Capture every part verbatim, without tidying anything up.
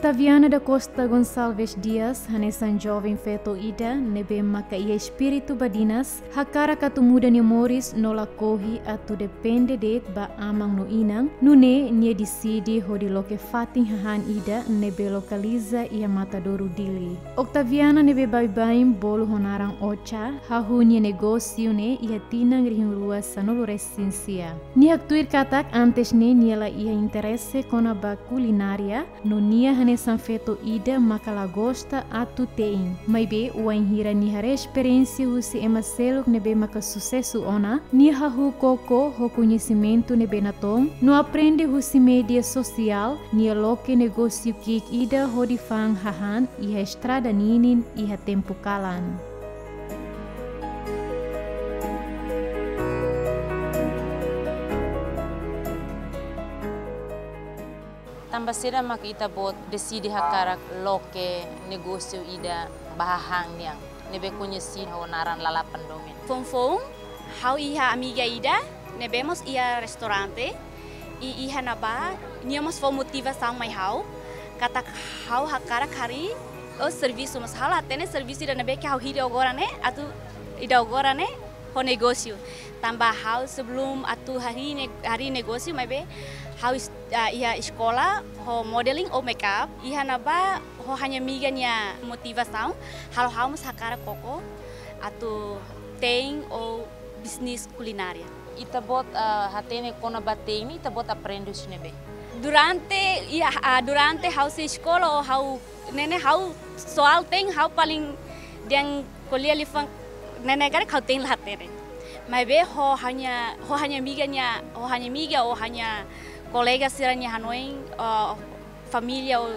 Taviana da Costa Gonçalves Dias hanesan joven feto ida ne'ebé maka iha espíritu badinas, hakarak atu muda nia moris no lakohi atu depende de'it ba aman no inan, nune'e nia deside hodi loke fatin hahán ida ne'ebé lokaliza iha Matadouro, Dili. Octaviana ne'ebé baibain bolu ho naran Ocha, hahú nia negósiu ne'e iha tinan rihun rua sanulu resin sia. Nia haktuir katak antes ne'e nia la iha interese kona-ba kulinária, no nia hanesan feto ida maka la gosta atu te'in. Maibé wainhira nia haree esperiénsia husi ema seluk ne'ebé maka susesu ona, nia hahú koko ho koñesimentu ne'ebé natoon, no aprende husi média sosiál, nia loke negósiu ki'ik ida hodi fa'an hahán iha estrada ninin iha tempu kalan. Tanba saida mak ita-boot deside hakarak loke negósiu ida ba hahán nian, ne'ebé koñesidu ho naran Lalapan Domin? Foun-foun, ha'u iha amiga ida, ne'ebé mós iha restaurante, i iha ne'ebá, nia mós fó motivasaun mai ha'u, katak ha'u hakarak harii, o servisu mós ha'u la hatene servisu ida ne'ebé ke ha'u hili agora ne'e, atu ida agora ne'e, ho negósiu. Tanba ha'u sebelum atu harii ne-, harii negósiu maibé ha'u es-, ah, iha eskola ho modeling ou makeup. Iha ne'ebá ho ha'u-nia amiga nia motivasaun, halo ha'u mós hakarak koko atu te'in ou bisnis kulinária. Ita-boot, ah, hatene kona-ba te'in, ita-boot aprende husi ne'ebé? Durante, iha, ah, durante ha'u sei eskola ou ha'u ne'e ne'e ha'u soal te'in ha'u paling dehan ko'alia liafuan ne'e ne'e karik ha'u te'in la hatene. Maibé ho ha'u-nia, ho ha'u-nia amiga nia, ho ha'u-nia amiga ou ha'u-nia kolega sira-nia hanoin, ah, família ou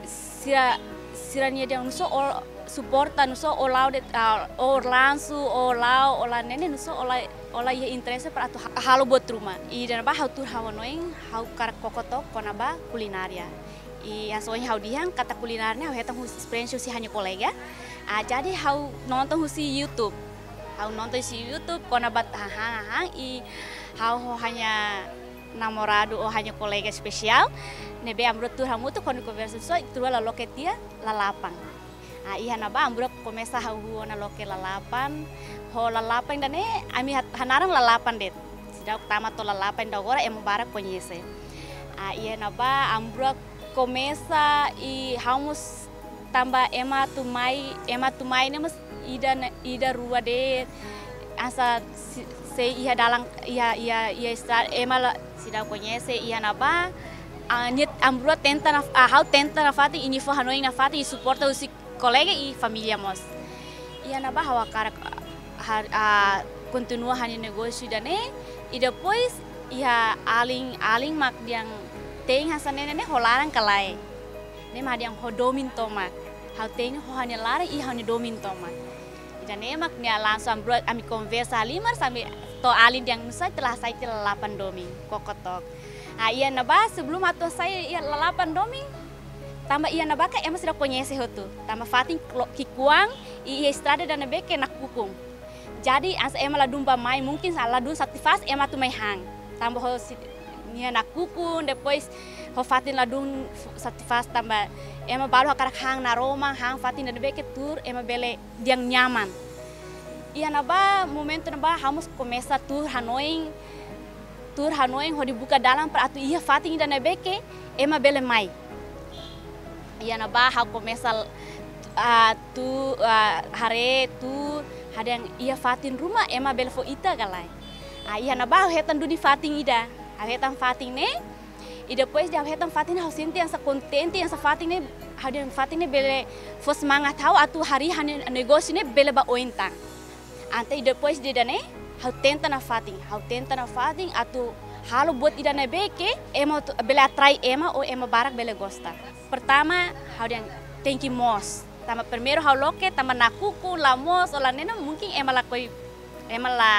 sira, sira-nia dehan nusá ó suporta, nusá ó la'o de'it, ah, ó lansu, ó la'o, ó la ne'e ne'e nusá ó la, ó la iha interese para atu ha-, halo buat ruma. I iha ne'ebá ha'u tuur ha'u hanoin, ha'u hakarak koko took kona-ba kulinária. I hanesan ohin ha'u dehan katak kulinária ne'e ha'u hetan husi esperiénsia husi ha'u-nia kolega. Ah, jadi ha'u nonton husi YouTube. Ha'u nonton husi YouTube kona-ba hahán-hahán i ha'u ho ha'u-nia namoradu ou ha'u-nia kolega espesiál ne'ebé ami rua tuur hamutuk kona konversa só, ita rua la loke tiha Lalapan. Ah, iha ne'ebá ami rua komesa hahú ona loke Lalapan. Ho Lalapan ida-ne'e ami hat-, hanaran Lalapan de'it. Seidauk tama to'o Lalapan ida agora ema barak koñese. Ah, iha ne'ebá ami rua komesa i ha'u mós tanba ema atu mai, ema atu mai ne'e mós ida ne'e, ida rua de'it, hanesan se-, sei iha dalan, iha, iha, iha estrada, ema la, seidauk koñese, iha ne'ebá, ah, nia, ami rua tenta naf-, ah, ha'u tenta nafatin, i nia fó hanoin nafatin, i suporta husi kolega i família mós. Iha ne'ebá ha'u hakarak, ah, ah, kontinua ha'u-nia negósiu ida-ne'e, i depois, iha alin, alin mak dehan te'in hanesan ne'e ne'e ho laran ka lae. Ne'e mak dehan ho domin tomak. Ha'u te'in ho ha'u-nia laran i ha'u-nia domin tomak. Ida-ne'e mak nia langsung ami rua, ami konversa halimar sampai to'o alin dehan nusá ita la hasai tiha Lalapan Domin, koko took. Ah, iha ne'ebá sebelum atu hasai iha Lalapan Domin, tanba iha ne'ebá ka ema seidauk koñese hotu. Tanba fatin klo-, ki'ikoan i iha estrada ida ne'ebé ke nakukun. Jadi, hanesan ema ladún bá mai, mungkin sa ladún satu fase ema atu mai han. Tanba ho si-, nia nakukun, depois ho fatin ladún f-, satu fase tanba ema balu hakarak han naroman, han fatin ida ne'ebé ke tuur, ema bele dehan nyaman. Iha ne'ebá, momentu ne'ebá, ha'u mós komesa tuur hanoin, tuur hanoin hodi buka dalan para atu iha fatin ida ne'ebé ke ema bele mai. Iha ne'ebá ha'u komesa, ah, tuur, ah, haree tuur, ha'u dehan iha fatin ruma ema bele fó ita ka lae. Ah, iha ne'ebá ha'u hetan duni fatin ida. Ha'u hetan fatin ne'e, i depois de ha'u hetan fatin ne'e ha'u sente hanesan kontente, hanesan fatin ne'e, ha'u dehan fatin ne'e bele fó semangat ha'u atu harii ha'u-nia negósiu ne'e bele ba oin tan. Entaun depois de ida-ne'e, ha'u tenta nafatin, ha'u tenta nafatin atu halo buat ida ne'ebé ke ema atu bele atrai ema ou ema barak bele gosta. Pertama, ha'u dehan tenke moos. Tanba primeiru ha'u loke, tanba nakukun, la moos, ou la ne'e ne'e, mungkin ema lakohi, ema la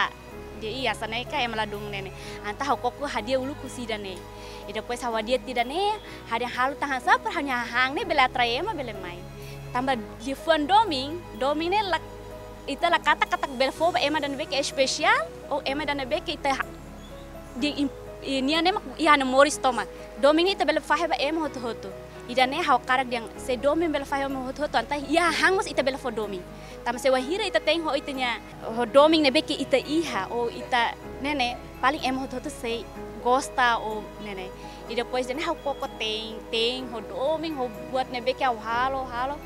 dehan hanesan ne'e ka ema ladún ne'e ne'e. Entaun ha'u koko hadi'a uluk husi ida-ne'e. I depois ha'u hadi'a tiha ida-ne'e, ha'u dehan halo tan hanesan para ha'u-nia hahán ne'e bele atrai ema bele mai. Tanba liafuan domin, domin ne'e la, ita la katak katak bele fó ba ema ida ne'ebé ke espesiál, ou ema ida ne'ebé ke ita ha-, dehan im-, I nia ne'e mak iha ne'e moris tomak. Domin ne'e ita bele fahe ba ema hotu-hotu. Ida-ne'e ha'u hakarak dehan se domin bele fahe ema hotu-hotu, entaun iha hahán mós ita bele fó domin. Tanba se wainhira ita te'in ho ita-nia, ho domin ne'ebé ke ita iha, ou ita ne'e ne'e, paling ema hotu-hotu sei gosta ou ne'e ne'e. I depois ida-ne'e ha'u koko te'in, te'in, ho domin, ho buat ne'ebé ke ha'u halo, halo.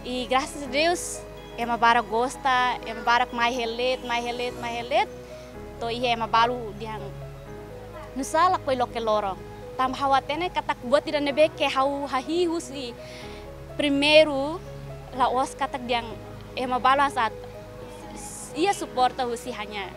I graças a Deus, ema barak gosta, ema barak mai hela de'it, mai hela de'it, mai hela de'it. To'o iha ema balu dehan nusá lakohi loke loron. Tanba ha'u hatene katak buat ida ne'ebé ke ha'u hahi'i husi primeiru la'ós katak dehan ema balu hanesan iha suporta husi ha'u-nia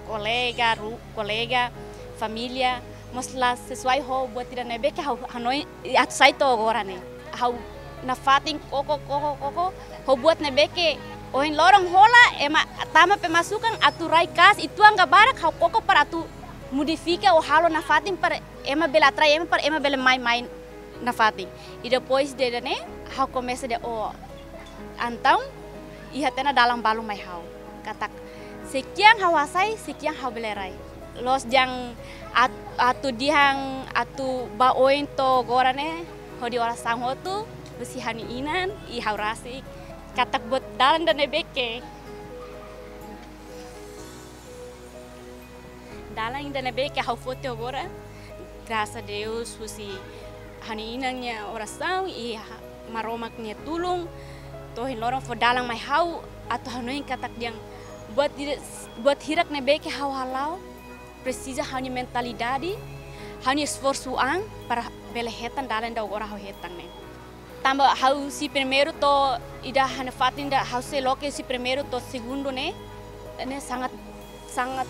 kolega, ru-, kolega, família, mós la sesuai ho buat ida ne'ebé ke ha'u hanoin atu sai to'o agora ne'e. Ha'u nafatin koko, koko, koko, ho buat ne'ebé ke ohin loron hola, ema tama pemasukan atu rai kas, uitoan ka barak, ha'u koko para atu modifika ou halo nafatin para ema bele atrai ema, para ema bele mai, mai nafatin. I depois de ne'e, ha'u komesa dehan, oh, entaun iha tiha ona dalan balu mai ha'u. Katak, se ki'ik ha'u hasai, se ki'ik ha'u bele rai. Loos dehan at-, atu dehan, atu ba oin to'o agora ne'e, hodi orasaun hotu, husi ha'u-nia inan, i ha'u rasik. Katak buat dalan ida ne'ebé ke. Dalan ida ne'ebé ke ha'u foti agora. Graças a Deus, husi ha'u-nia inan nia orasaun, i ha-, Maromak nia tulun. To'o ohin loron fó dalan mai ha'u, atu hanoin katak dehan buat ida, buat hirak ne'ebé ke ha'u hala'o, presiza ha'u-nia mentalidade, ha'u-nia esforsu an para bele hetan dalan ida agora ha'u hetan ne'e. Tanba ha'u husi primeiru to'o ida ha'u-nia fatin ida ha'u sei loke husi primeiru to'o segundu ne'e, ne'e sangat, sangat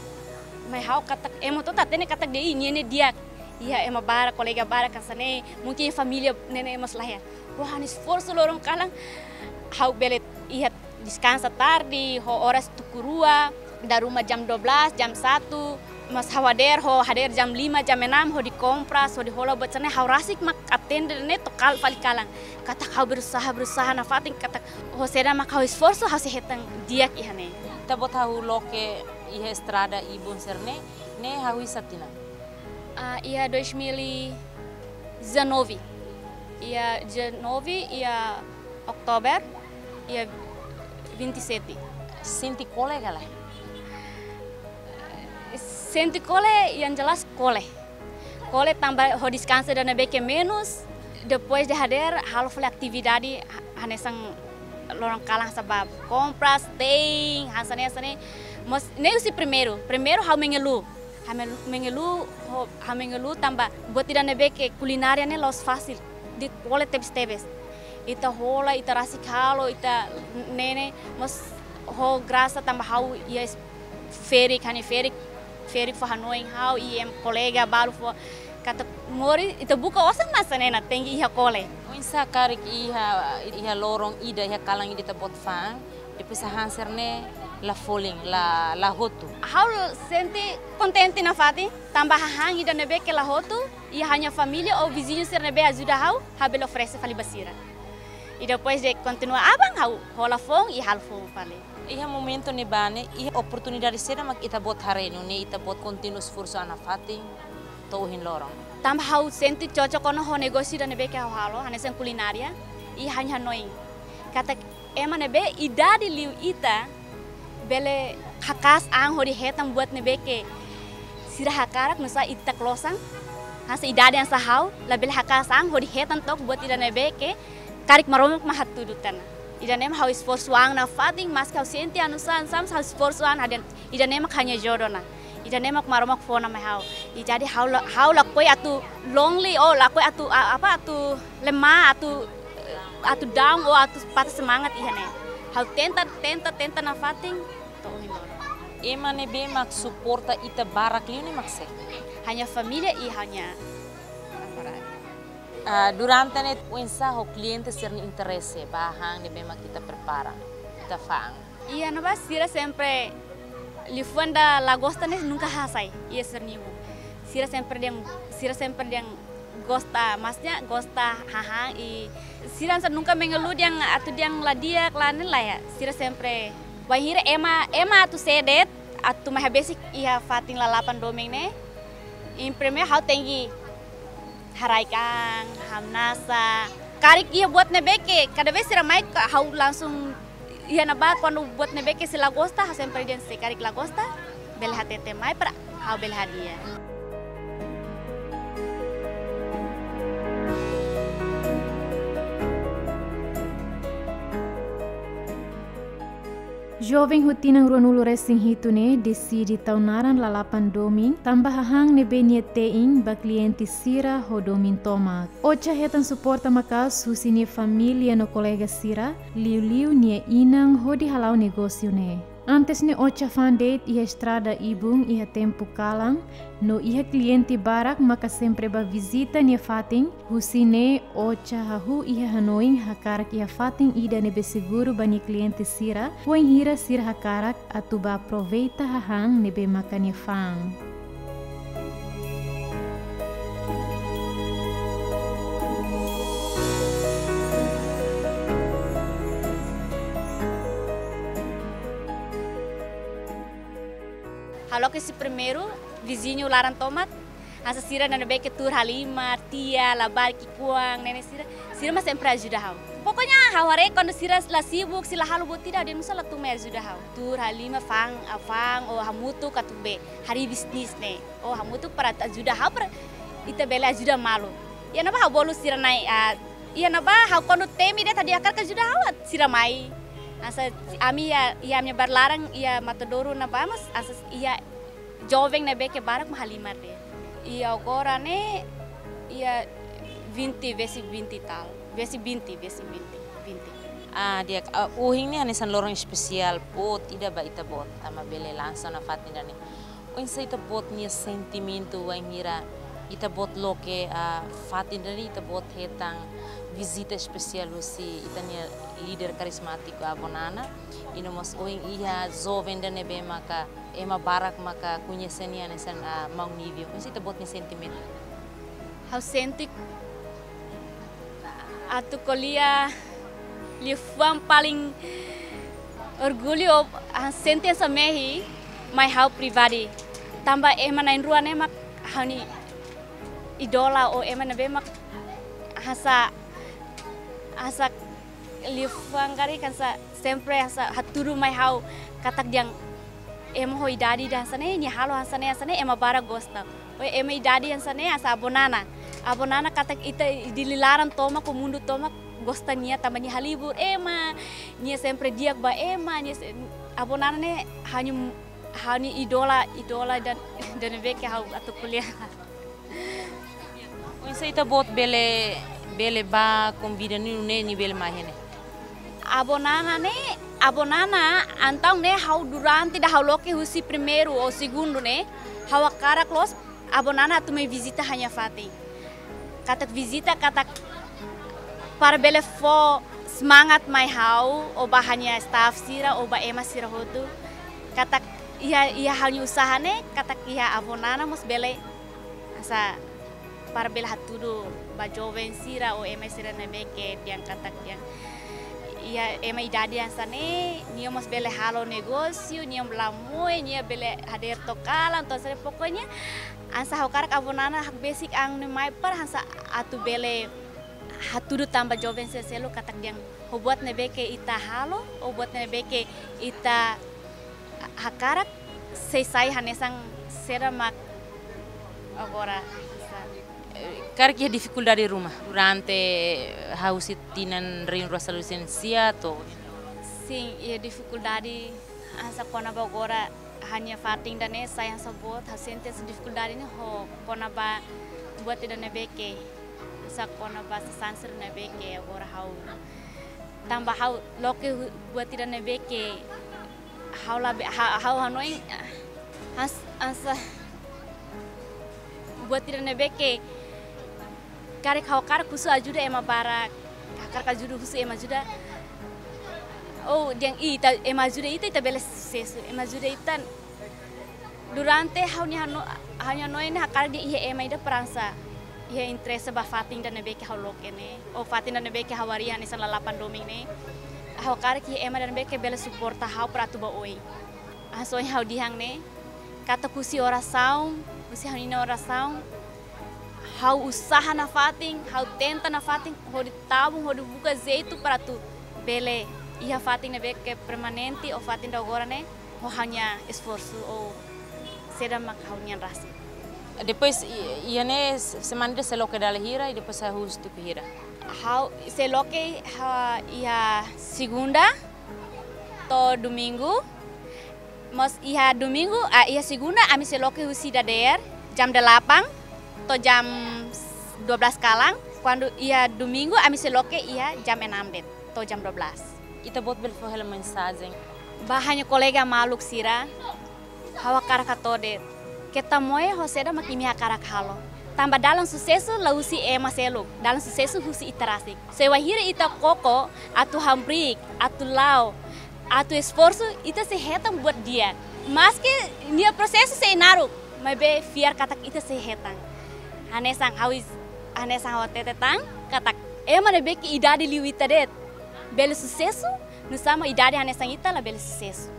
mai ha'u katak ema hotu hatene katak dehan nia ne'e di'ak. Iha ema barak, kolega barak hanesan ne'e, mungkin família ne'e ne'e mós la iha. Ha'u-nia esforsu loron kalan, ha'u bele iha deskansa tarde, ho oras tuku rua, dala ruma jam dua belas, jam satu, mas ha'u hadeer, ho hadeer jam lima, jam enam, hodi kompras, hodi hola buat hanesan ne'e, ha'u rasik mak atende ne'e to'o kal-, fali kalan. Katak ha'u berusaha, berusaha nafatin, katak ho saida mak ha'u esforsu, ha'u sei hetan di'ak iha ne'e. Ita-boot hahú loke iha estrada ibun sira-ne'e, ne'e hahú sá tinan? Ah, iha dois mil e dezanove. Iha dezanove, iha Oktober, iha vinte e sete. Sente kole ka lae? Sente kole, yang jelas kole. Kole tanba ho deskansa ida ne'ebé ke menus, depois de hadeer, halo fali atividade, ha-, hanesan loron kalan hanesan ba kompras, te'in, hanesan ne'e, hanesan ne'e. Mas ne'e husi primeiru, primeiru ha'u mengeluh. Ha'u mengeluh, mengeluh, ho, ha'u mengeluh tanba buat ida ne'ebé ke kulinária ne'e la'ós fasil, de'it, kole tebes-tebes. Ita hola, ita rasik halo, ita ne'e ne'e, mas ho grasa tanba ha'u iha es-, ferik, ha'u-nia ferik, ferik fó hanoin ha'u, i ema kolega balu fó katak moris, ita buka osan mak hanesan ne'e, tenke iha kole. Oinsá karik iha, iha loron ida, iha kalan ida ita-boot fa'an, depois hahán sira-ne'e la folin, la, la hotu? Ha'u sente kontente nafatin, tanba hahán ida ne'ebé ke la hotu, i ha'u-nia família ou viziñu sira ne'ebé ajuda ha'u, ha'u bele oferese fali ba sira. I depois de kontinua aban, ha'u hola foun i halo foun fali. Iha momentu ne'ebá ne'e, iha oportunidade saida mak ita-boot haree nune'e ita-boot kontinua esforsu an nafatin to'o ohin loron? Tanba ha'u sente cocok ona ho negósiu ida ne'ebé ke ha'u halo, hanesan kulinária, i ha'u-nia hanoin katak ema ne'ebé idade liu ita bele haka'as an hodi hetan buat ne'ebé ke sira hakarak, nusá ita klosan, hanesan idade hanesan ha'u, labele haka'as an hodi hetan took buat ida ne'ebé ke karik Maromak mak hatudu tiha ona. Ida-ne'e mak ha'u esforsu an nafatin, maske ha'u sente an nusá, hanesan ha'u esforsu an, ha'u dehan ida-ne'e mak ha'u-nia jodoh ona. Ida-ne'e mak Maromak fó ona mai ha'u. I jadi ha'u la, ha'u lakohi atu lonely, ou lakohi atu, a-, apa, atu lemah, atu, atu down, ou atu patah semangat iha ne'e. Ha'u tenta, tenta, tenta nafatin, to'o ohin loron. Ema ne'ebé mak suporta ita barak liu ne'e mak sé? Ha'u-nia família i ha'u-nia namoradu. Ah, durante ne'e oinsá ho kliente sira-nia interese ba hahán ne'ebé mak ita prepara, ita fa'an? Iha ne'ebá sira sempre, liafuan ida la gosta ne'e nunka hasai iha sira-nia ibun. Sira sempre dehan, sira sempre dehan gosta, maksudnya gosta hahán, i sira hanesan nunka mengeluh dehan atu dehan la di'ak, la ne'e, la iha. Sira sempre, wainhira ema, ema atu sé de'it, atu mai habesik iha fatin lalapan domin ne'e, Em primeiro ha'u tenke haraik an, hamnasa. Karik iha buat ne'ebé ke, kada vez sira mai ka ha'u langsung iha ne'ebá, kuandu buat ne'ebé ke sei la gosta, ha'u sempre dehan se karik la gosta, bele hatete mai para ha'u bele hadi'a. Joven ho tinan ruanulu-resin-hitu ne'e deside tau naran lalapan domin, tanba hahán ne'ebé nia te'in ba kliente sira ho domin tomak. Ocha hetan suporta maka'as husi nia família no kolega sira, liuliu nia inan hodi hala'o negósiu ne'e. Antes ne'e Ocha fa'an de'it iha estrada ibun iha tempu kalan, no iha kliente barak maka sempre bá vizita nia fatin, husi ne'e Ocha hahú iha hanoin hakarak iha fatin ida ne'ebé seguru ba nia kliente sira, wainhira sira hakarak atu bá aproveita hahán ne'ebé maka nia fa'an. Ha'u loke husi primeiru, viziñu laran tomak, hanesan sira ne'ebé ke tuur halimar, tiha, labarik ki'ikoan, ne'e ne'e sira, sira mak sempre ajuda ha'u. Pokoknya ha'u haree kuandu sira la sibuk, sira la halo buat ida, dehan nusá la tun mai ajuda ha'u. Tuur halimar, fa'an, fa'an, ou hamutuk atu bá harii bisnis ne'e. Ou hamutuk para ajuda ha'u para ita bele ajuda malu. Iha ne'ebá ha'u bolu sira-nia, ah, iha ne'ebá ha'u kuandu temi de'it ha'u dehan hakarak ajuda ha'u, sira mai. Hanesan ami iha, iha ami-nia bairru laran, iha Matadouro ne'ebá mós, hanesan iha joven ne'ebé ke barak mak halimar de'it. Iha agora ne'e, iha vinte, besik vinte tal. Besik vinte, besik vinte, vinte. Ah, di'ak, ah, ohin ne'e hanesan loron espesiál boot ida ba ita-boot, tanba bele la'o ona fatin ida-ne'e. Oinsá ita-boot nia sentimentu wainhira ita-boot loke, ah, fatin ida-ne'e, ita-boot hetan vizita espesiál husi ita-nia líder karizmátiku Avó Nana. I no mós ohin iha joven ida ne'ebé maka ema barak maka koñese nia hanesan, ah, maun Nívia. Oinsá ita-boot nia sentimentu? Ha'u sente atu ko'alia liafuan paling orgullu, ah, sente hanesan mehi mai ha'u pribadi. Tanba ema na'in-rua ne'e mak ha'u-nia idola, ou ema ne'ebé mak hanesan, hanesan liafuan karik hanesan sempre hanesan hatudu mai ha'u katak dehan ema ho idade ida hanesan ne'e, nia halo hanesan ne'e, hanesan ne'e, ema barak gosta. Ou ema idade hanesan ne'e, hanesan Avó Nana. Avó Nana katak ita Dili laran tomak, ou mundu tomak gosta nia tanba nia halibur ema, nia sempre di'ak ba ema, nia se-, Avó Nana ne'e ha'u-nia, ha'u-nia idola, idola ida, ida ne'ebé ke ha'u atu ko'alia. Oinsá ita-boot bele, bele bá konvida nia, nune'e nia bele mai iha ne'e? Avó Nana ne'e, Avó Nana, entaun ne'e ha'u durante ida ha'u loke husi primeiru ou segundu ne'e, ha'u hakarak loos Avó Nana atu mai vizita ha'u-nia fatin. Katak vizita, katak para bele fó semangat mai ha'u, ou ba ha'u-nia staff sira, ou ba ema sira hotu. Katak iha, iha ha'u-nia usaha ne'e, katak iha Avó Nana mós bele hanesan para bele hatudu ba joven sira ou ema sira ne'ebé ke dehan katak dehan iha ema idade hanesan ne'e, nia mós bele halo negósiu, nia la moe, nia bele hadeer to'o kalan, to'o sira pokoknya hanesan ha'u hakarak Avó Nana hakbesik an ne'e mai para hanesan atu bele hatudu tan ba joven sira seluk katak dehan ho buat ne'ebé ke ita halo, ou buat ne'ebé ke ita hakarak, sei sai hanesan saida mak agora. Eh, karik iha difikuldade ruma durante hahú husi tinan na'in-rua sanulu-resin-sia to'o? Sin, iha difikuldade hanesan kona-ba agora ha'u-nia fatin ida-ne'e sai hanesan boot, ha'u sente hanesan difikuldade ne'e ho kona-ba buat ida ne'ebé ke, hanesan kona-ba sasán sira ne'ebé ke agora ha'u, tanba ha'u loke hu-, buat ida ne'ebé ke ha'u la be-, ha-, ha'u hanoin, has-, hanesan buat ida ne'ebé ke karik ha'u hakarak husu ajuda ema barak, hakarak ajuda husu ema ajuda. Ou dehan ita, ema ajuda ita, ita bele susesu, ema ajuda ita. Durante ha'u-nia hano-, ha'u-nia hanoin ne'e hakarak dehan iha ema ida para hanesan iha interese ba fatin ida ne'ebé ke ha'u loke ne'e, ou fatin ida ne'ebé ke ha'u harii hanesan lalapan domin ne'e. Ha'u hakarak iha ema ida ne'ebé ke bele suporta ha'u para atu bá oin. Hanesan ohin ha'u dehan ne'e, katak husi orasaun, Husi ha'u-nia orasaun, ha'u usaha nafatin, ha'u tenta nafatin, hodi tabung, hodi buka jeitu para atu bele iha fatin ne'ebé ke permanente ou fatin daudaun agora ne'e, ho ha'u-nia esforsu ou saida mak ha'u-nian rasik. Depois, i-, iha ne'e se-, semana ida sei loke dala hira, i depois sei husu tuku hira? Ha'u sei loke, ha, iha segunda to'o domingu. Mas iha domingu, ah, iha segunda, ami sei loke husi dadeer, jam delapan, to'o jam dua belas kalan. Kuandu iha domingu, ami sei loke iha jam enam de'it, to'o jam dua belas. Ita-boot bele fó hela mensajen ba ha'u-nia kolega maluk sira, ha'u hakarak hato'o de'it. Keta moe ho saida mak imi hakarak halo. Tanba dalan susesu la husi ema seluk, dalan susesu husi ita rasik. Se wainhira ita koko, atu hamriik, atu la'o, atu esforsu, ita sei hetan buat di'ak. Maski nia prosesu sei naruk, maibé fiar katak ita sei hetan. Hanesan ha'u is-, hanesan ha'u hatete tan, katak ema ne'ebé ke idade liu ita de'it bele susesu, nusá mak idade hanesan ita la bele susesu.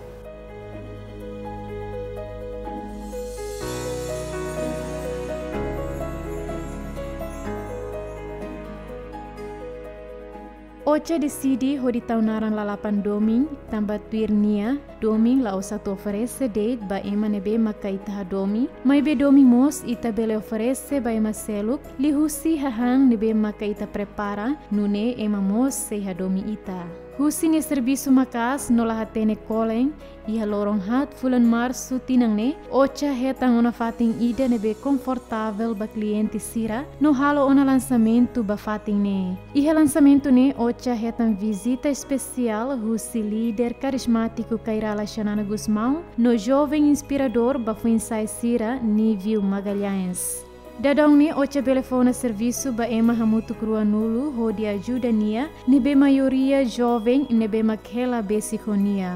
OCHA deside hodi tau naran lalapan domin, tanba tuir nia, domin la'ós atu oferese de'it ba ema ne'ebé maka ita hadomi, maibé domin mós ita bele oferese ba ema seluk, liuhusi hahán ne'ebé maka ita prepara, nune'e ema mós sei hadomi ita. Husi nia servisu maka'as no la hatene kolen, iha loron haat fulan Marsu tinan ne'e, OCHA hetan ona fatin ida ne'ebé konfortavel ba kliente sira, no halo ona lansamentu ba fatin ne'e. Iha lansamentu ne'e, OCHA hetan vizita espesiál husi líder karizmátiku Kay Rala Xanana Gusmão, no joven inspiradór ba foin-sa'e sira, Nívio Magalhães. Daudaun ne'e OCHA bele fó ona servisu ba ema hamutuk ruanulu hodi ajuda nia, ne'ebé maioria joven ne'ebé mak hela besik ho nia.